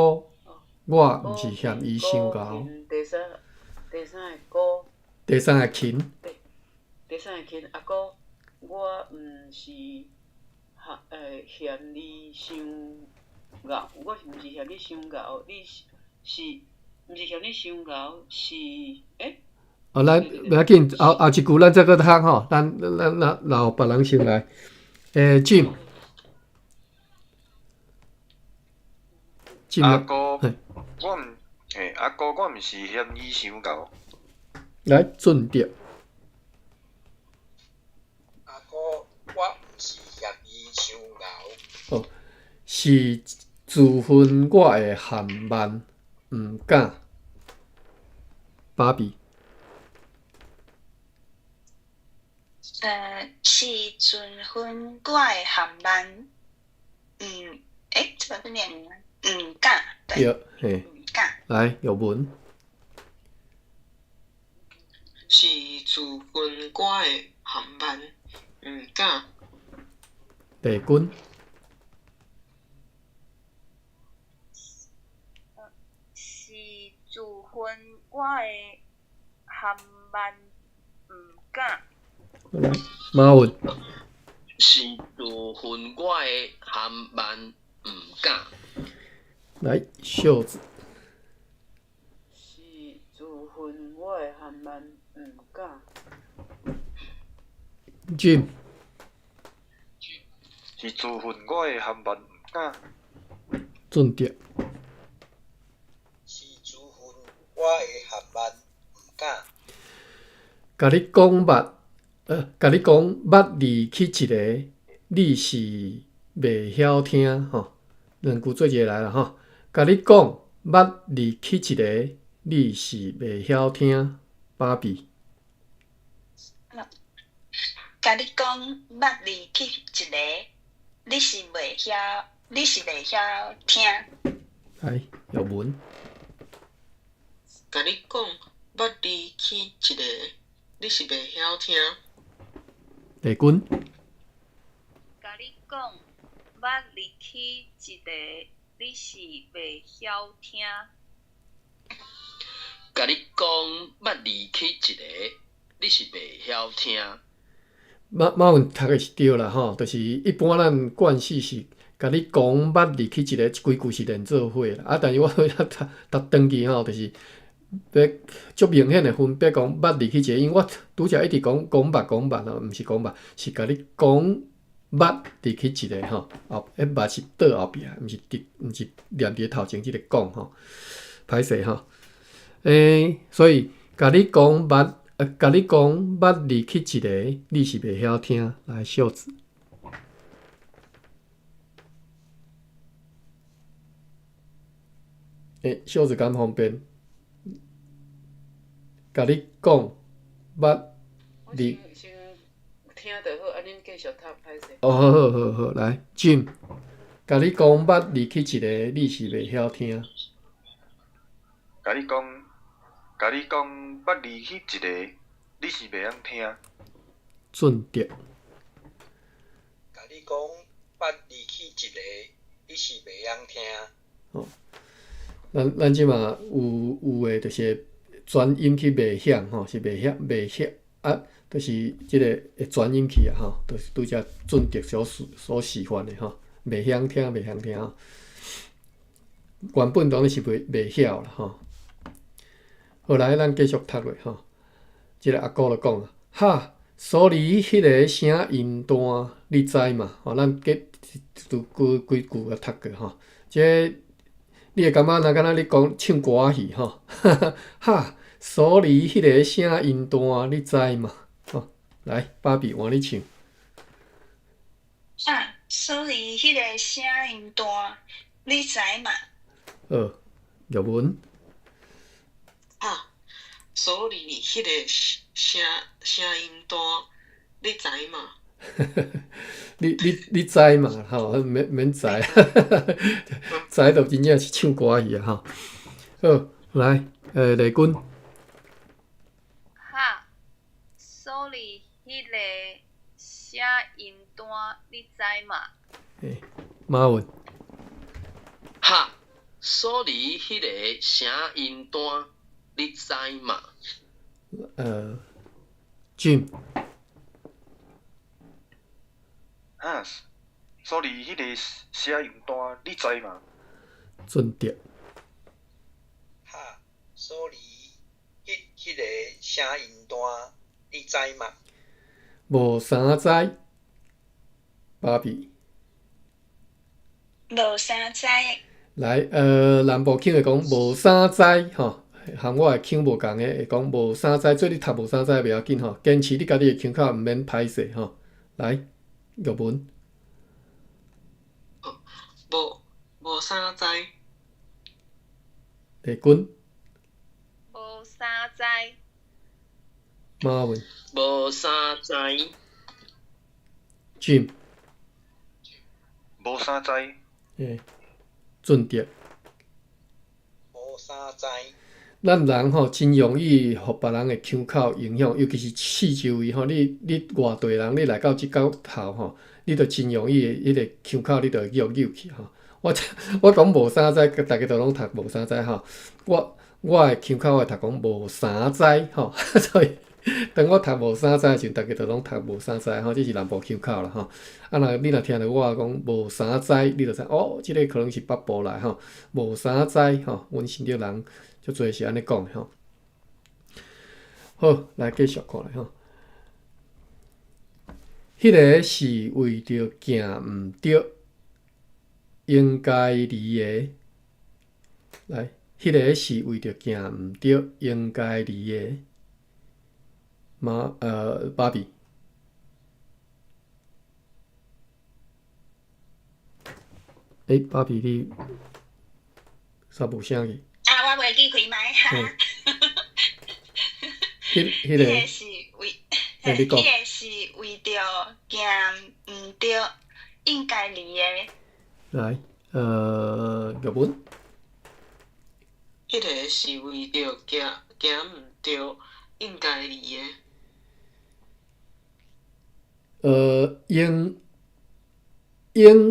我毋是嫌伊傷𠢕。第三，第三个古。第三个琴。第三个琴，阿哥，我毋是。嫌你傷𠢕，我毋是嫌你傷𠢕，你是毋是嫌你傷𠢕？是欸？哦，咱袂要緊，後後一句咱再閣讀吼，咱咱咱留別人先來。欸，Jim，阿哥，我毋，嘿，阿哥，我毋是嫌你傷𠢕。來，準著。阿哥，我毋是嫌伊傷𠢕。哦，是自恨我的含慢，毋敢。芭比。是自恨我的含慢，欸，這個是念毋敢，對，嘿，毋敢。來，玉文。是自恨我的含慢，毋敢。麗君。是自恨我的含慢，毋敢。來，馬文。是自恨我的含慢，毋敢。來，秀子。是自恨我的含慢，毋敢。 Jim。是自恨我的含慢，毋敢。準著。是自恨我的含慢，毋敢。共你講捌，共你講捌離去一個，你是袂曉聽吼。兩句做一個來啦吼。共你講捌離去一個，你是袂曉聽。芭比。共你講捌離去一個，你是袂曉，你是袂曉聽。來，玉文。共你講捌離去一個，你是袂曉聽。麗君。共你講捌離去一個，你是袂曉聽。共你講捌離去一個，你是袂曉聽。馬馬文讀的是對啦吼，就是一般咱慣勢是共你講捌離去一個，這幾句是連做伙啦。啊，但是我讀讀轉去吼，就是欲足明顯的分別講捌離去一個，因為我拄才一直講講捌講捌吼，毋是講捌，是共你講捌離去一個吼，後彼捌是倒後壁，毋是佇毋是念佇頭前這個講吼，歹勢吼。欸，所以共你講捌，共你講捌離去一個，你是袂曉聽。來，秀子。欸，秀子敢方便？共你講捌離。先聽就好，啊，恁繼續讀歹勢。哦，好好好好，來，Jim，共你講捌離去一個，你是袂曉聽。共你講，共你講捌離去一個，你是袂曉聽。準著。共你講捌離去一個，你是袂曉聽。哦，咱咱這馬有有的，就是轉音去袂響吼，是袂曉袂曉啊，就是這個會轉音去啊吼，就是拄才準著所所示範的吼，袂曉聽袂曉聽吼。原本當然是袂袂曉啦吼。後來咱繼續讀落吼，這個阿哥就講啊，哈，所以彼個聲音大，你知嘛？吼，咱繼就幾幾句仔讀過吼，這個你會感覺若敢若咧講唱歌仔戲吼？哈，所以彼個聲音大，你知嘛？吼，來，芭比換你唱。啊，所以彼個聲音大，你知嘛？好，玉文。啊，所以彼個聲聲音大，你知嘛？你知嘛？吼，免免知，知就真正是唱歌戏啊！吼，好，來，麗君。哈，所以彼个寫音單你知嘛？欸，馬文。哈，所以彼个寫音單你知嘛？Jim。哈，所以彼个寫音單你知嘛？俊德。哈，所以彼个寫音單你知嘛？無啥知，芭比。無啥知。來，南部腔會講無啥知吼，和我的腔無仝的會講無啥知，做你讀無啥知袂要緊吼，堅持你家己的腔口，毋免歹勢吼。來，玉文。無啥知。麗君。無啥知。馬文。無啥知。 Jim。無啥知。欸，俊德。無啥知。咱人吼真容易予別人的腔口影響，尤其是四周圍吼，你外地人，你來到這角頭吼，你就真容易彼个腔口，你就會扭扭去吼。我講無啥知，大家都攏讀無啥知吼。我的腔口我會讀講無啥知吼，所以當我讀無啥知的時陣，大家都攏讀無啥知吼，這是南部腔口啦吼。啊，若你若聽著我講無啥知，你就知哦，這個可能是北部來吼，無啥知吼，阮新竹人足濟是按呢講的吼。好，來繼續看來吼。彼个是為著行毋著，應該離的。來，彼个是為著行毋著，應該離的。馬芭比。欸，芭比你煞無聲去？啊，我袂記開麥哈。彼個是為，彼個是為著行毋著，應該離的。來，玉文。彼個是為著行毋著，應該離的。應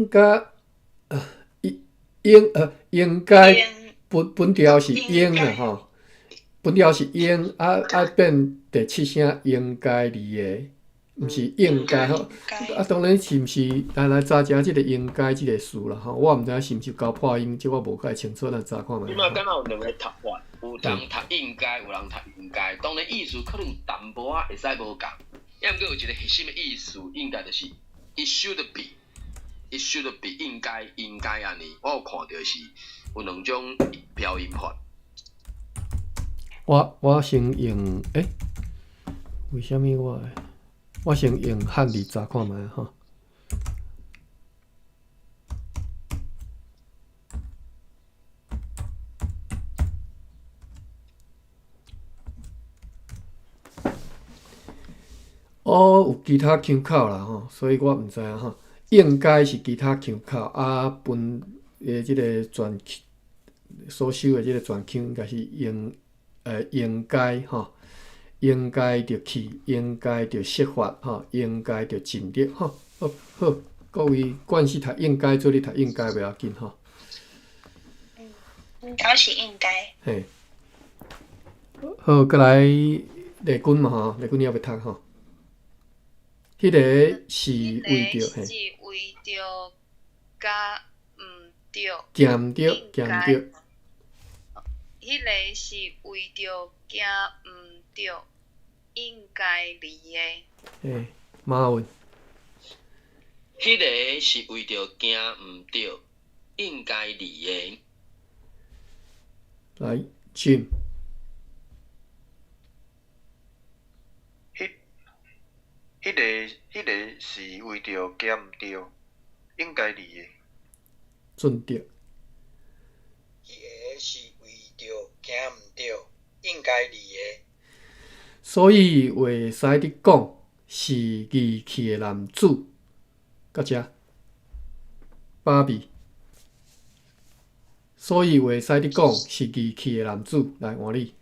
該，應該本調是應啦吼，本調是應，啊變第七聲應該離的，毋是應該吼。啊，當然是毋是來查一下這個應該這個詞啦吼，我毋知影是毋是交破音，這我無介清楚，咱查看覓。這馬敢若有兩个讀法，有人讀應該，有人讀應該，當然意思可能有淡薄仔會使無仝，抑毋過有一個核心的意思，應該就是 it should be，it should be 應該應該按呢。我有看著是有兩種標音法。我先用，欸，為啥物我先用漢字查看覓吼。哦，有其他腔口啦吼，所以我毋知影吼。應該是其他腔口啊，本的這個全所收的這個全腔應該是應該吼，應該著去，應該著釋法吼，應該著盡力吼。好，好，各位慣勢讀應該做你讀應該袂要緊吼。應該是應該。嘿，好，閣來麗君嘛吼，麗君你猶未讀吼。彼个是為著，是為著佮毋著，行毋著，行毋著。彼个是為著行毋著，應該離的。欸，馬文。彼个是為著行毋著，應該離的。來，Jim。彼个是為著行毋著，應該離的。俊德。彼个是為著行毋著，應該離的。所以會使佇講，是義氣的男子，到遮。芭比，所以會使你講是義氣的男子，來換你。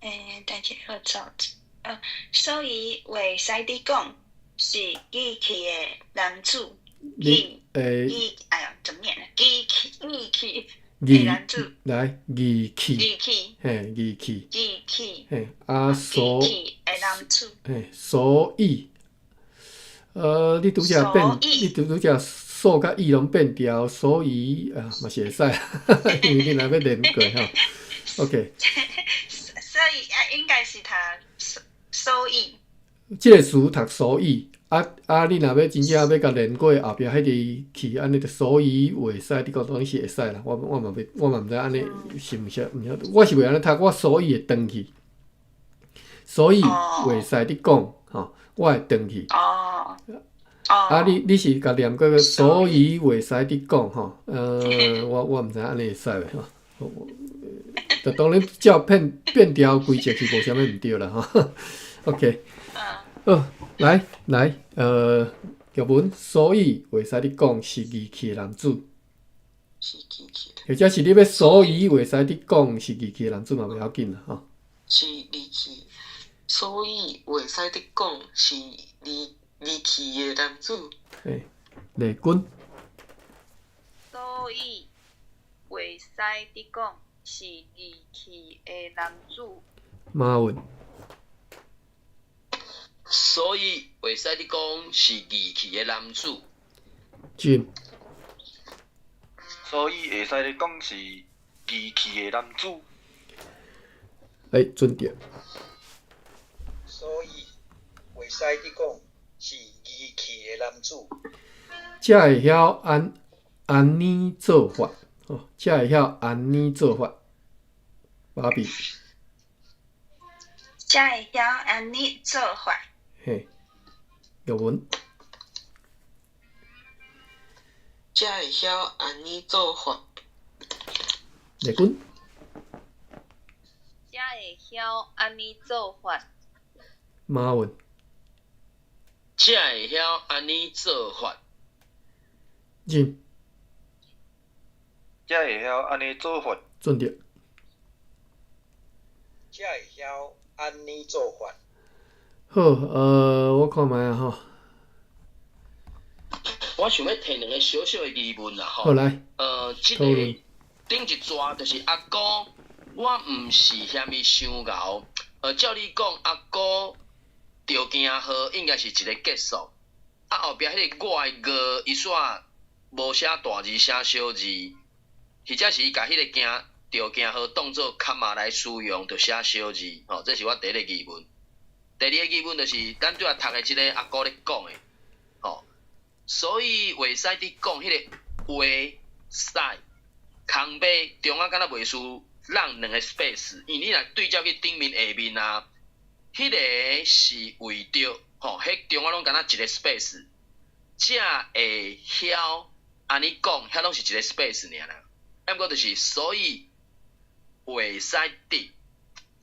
欸，等下我找者。所以會使你講是義氣的男子。你欸，義，哎呀，怎麼念呢？義氣，義氣義的男子。來，義氣。義氣。嘿，義氣。義氣。嘿，啊，所。義氣的男子。嘿，所以，你拄則變，你拄拄則所佮意攏變掉，所以啊，嘛是會使，因為你若欲連過吼。OK。所以啊，應該是讀所以。這个詞讀所以，啊啊！你若欲真正欲共連過後壁彼个去，按呢就所以會使，你講當然是會使啦。我我嘛欲，我嘛毋知按呢是毋是，毋曉得。我是袂按呢讀，我所以會轉去，所以會使你講吼，我會轉去。哦。啊！你你是共念過，所以會使你講吼，我我毋知按呢會使袂吼。就當然照變變調規則是無啥物毋對啦吼。OK。好，來來，玉文，所以會使你講是義氣的男子，是義氣的，或者是你欲所以會使你講是義氣的男子嘛，袂要緊啦，吼。是義氣，所以會使你講是義義氣的男子。嘿，麗君。所以會使你講是義氣的男子。馬雲。所以會使你講是義氣的男子。進。所以會使你講是義氣的男子。欸，準著。所以會使你講是義氣的男子。才會曉按按呢做法，哦，才會曉按呢做法。芭比。才會曉按呢做法。嘿，玉文。才會曉按呢做法。麗君。才會曉按呢做法。馬雲。才會曉按呢做法。進。才會曉按呢做法。準著。才會曉按呢做法。好，我看覓啊吼。我想欲提兩个小小的疑問啦吼。好來。這个頂一逝就是阿姑，我毋是嫌伊傷𠢕。照你講，阿姑著驚號應該是一个結束。啊，後壁彼个我的餓，伊煞無寫大字，寫小字，或者是伊共彼个驚著驚號當做卡碼來使用，就寫小字，吼，這是我第一个疑問。第二个疑問就是，咱拄仔讀的這个阿姑咧講的，吼，所以會使佇講彼个會使空白中間敢若袂輸讓兩个 space，因為你若對照去頂面下面啊，彼个是為著吼，彼中間攏敢若一个 space，才會曉按呢講，遐攏是一个 space 爾啦。啊，毋過就是，所以會使佇。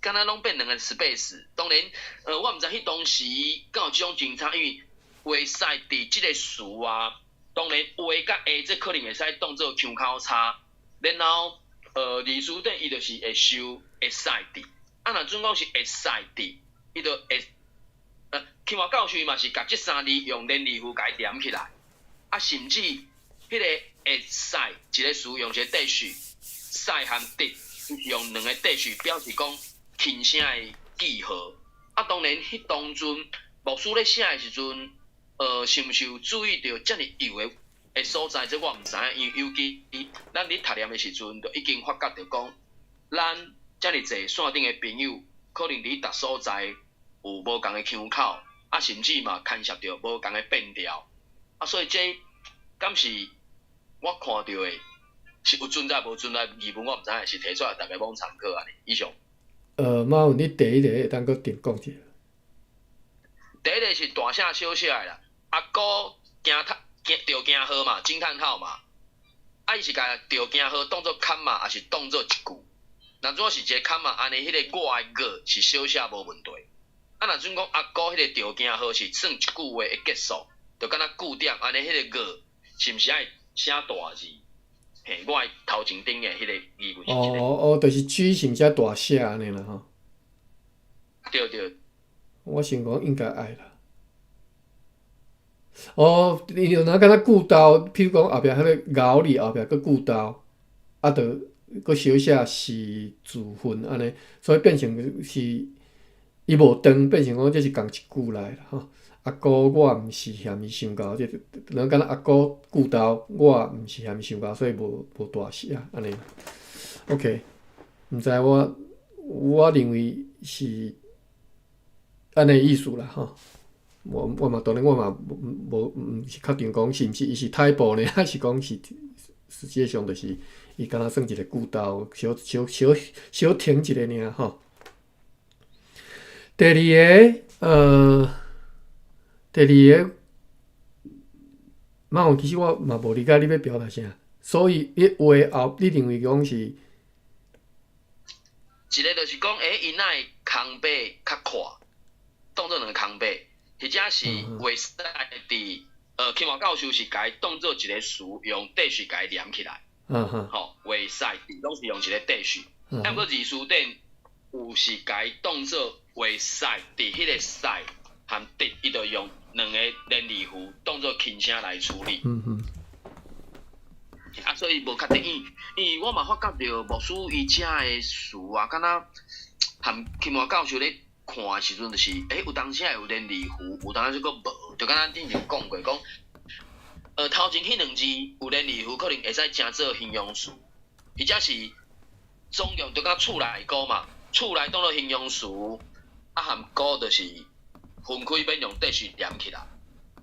敢若攏變兩个 space，當然，我毋知彼當時敢有這種情況，因為會使佇這个詞啊，當然會佮會這可能會使當做腔口差，然後，字詞典伊就是會收會使佇，啊，若準講是會使佇，伊就會，起碼教授伊嘛是共這三字用連字符共伊連起來，啊，甚至彼个會使一个詞用一個短序，使和佇用兩个短序表示講。輕聲的記號，啊，當然，彼當陣牧師咧寫的時陣，是毋是有注意著遮爾幼的的所在？這我毋知影，因為尤其咱佇讀念的時陣，就已經發覺著講，咱遮爾濟線頂的朋友，可能佇逐所在有無仝的腔口，啊，甚至嘛牽涉著無仝的變調，啊，所以這敢是我看著的，是有存在無存在疑問，我毋知影，是提出來逐家罔參考按呢。以上。馬雲，你第一个會當閣重講一下。第一个是大寫小寫的啦，阿姑驚嘆驚著驚號嘛，驚嘆號嘛，啊，伊是共著驚號當做坎嘛，抑是當做一句？若如果是一个坎嘛，按呢彼个我的我是小寫無問題。啊，若准讲阿古彼个条件号是算一句话会结束，就敢若句点按呢，彼个个是毋是爱写大字？嘿，我的头前顶的彼个疑问是这个。哦哦，就是 G 是毋是爱大写按呢啦吼？对对。我想讲应该爱啦。哦，伊就若敢若句头，譬如讲后壁彼个𠢕字后壁阁句头，啊，就阁小写是字份按呢，所以变成是伊无长，变成讲这是仝一句来啦吼。阿姑我毋是嫌伊伤𠢕，这就敢若阿姑句头，我毋是嫌伊伤𠢕，所以无大写按呢。OK，毋知我认为是按呢意思啦吼。我嘛当然我嘛无毋是确定讲是毋是伊是 typo 呢，抑是讲是实际上就是伊敢若算一个句头，小小小小停一下爾吼。第二个，第二个，嘛有其实我嘛无理解你欲表达啥，所以你话后你认为讲是？一个就是讲，欸，伊哪会空白较快，当做两个空白，或者是会使伫启华教授是共伊当做一个词，用短序共伊连起来。吼，会使伫拢是用一个短序。啊，毋过字词典有是共伊当做会使伫彼个使和伫，伊就用两个连字符当做轻声来处理。啊，所以无确定，因为我嘛发觉著牧师伊遮的词啊，敢若和启华教授咧看的时阵，就是，有当时会有连字符，有当时阁无，就敢若顶前讲过，讲，头前彼两字有连字符，可能会使成做形容词，或者是总共就敢厝内孤嘛，厝内当做形容词，啊含孤就是分开免用短序连起来。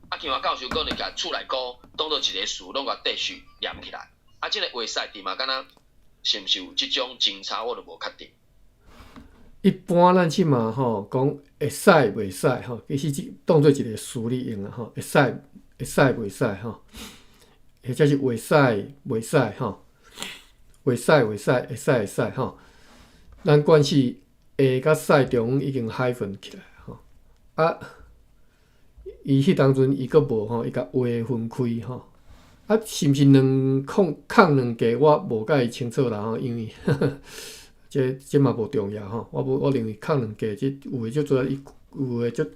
啊，启华教授可能共厝内孤当做一个词，拢共短序连起来。啊，这个会使伫嘛，敢若是毋是有这种侦查，我就无确定。一般咱这马吼讲会使袂使吼，其实这当做一个词咧用啊吼，会使会使袂使吼，或者是会使袂使吼，会使袂使会使会使吼。咱惯势会佮使中已经 hyphen 起来吼，啊，伊彼当阵伊阁无吼，伊共话分开吼，啊，是毋是两空空两格我无介清楚啦吼，因为这嘛无重要吼，我无我认为空两格这有的足济，伊有的足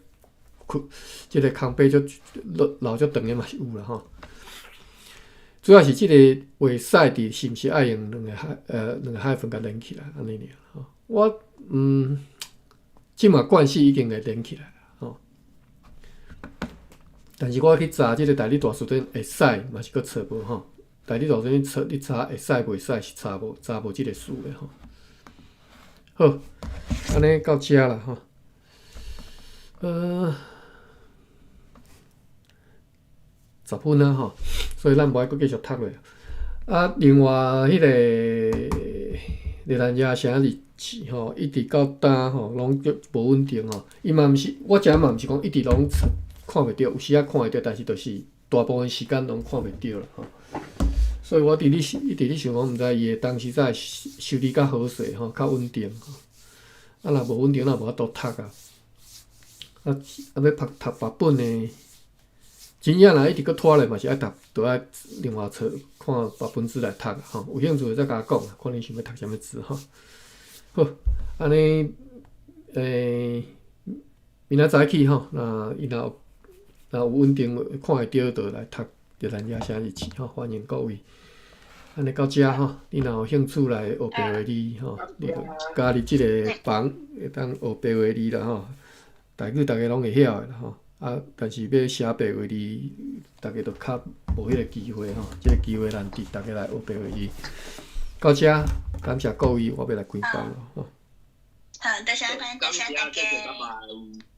这个空白足留留足长的嘛是有啦吼。主要是这个会使伫是毋是爱用两个 hy 两个 hyphen 共连起来按呢尔吼。我这马惯势已经会连起来吼。但是我去查这个台语大辞典会使嘛是阁错无吼。台语大辞典查你查会使袂使是查无这个词的吼。好，按呢到遮啦吼。10分啊吼，所以咱无爱阁继续读落。啊，另外彼个热兰遮城日志吼，一直到今吼，拢足无稳定吼。伊嘛毋是，我遮嘛毋是讲一直拢看袂著，有时仔看会著，但是就是大部分时间拢看袂著啦吼。所以我伫咧一直咧想讲，毋知伊的当时才会修理较好势吼，较稳定吼。啊，若无稳定，咱无法度读啊。啊，欲读读别本的，真正若一直阁拖咧，嘛是爱读，著爱另外找看别本书来读啊吼。有兴趣的再共我讲，看你想欲读啥物书吼。好，按呢，明仔早起吼，若伊若有稳定看会著，就来读热兰遮城日志吼，欢迎各位。按呢到遮吼，你若有兴趣来学白话字吼，你就加入这个房，会当学白话字啦吼。台语逐家拢会晓的啦吼，啊，但是欲写白话字，逐家就较无彼个机会吼。这个机会难得，逐家来学白话字。到遮，感谢各位，我欲来关房了吼。好，多谢，多谢大家。拜拜。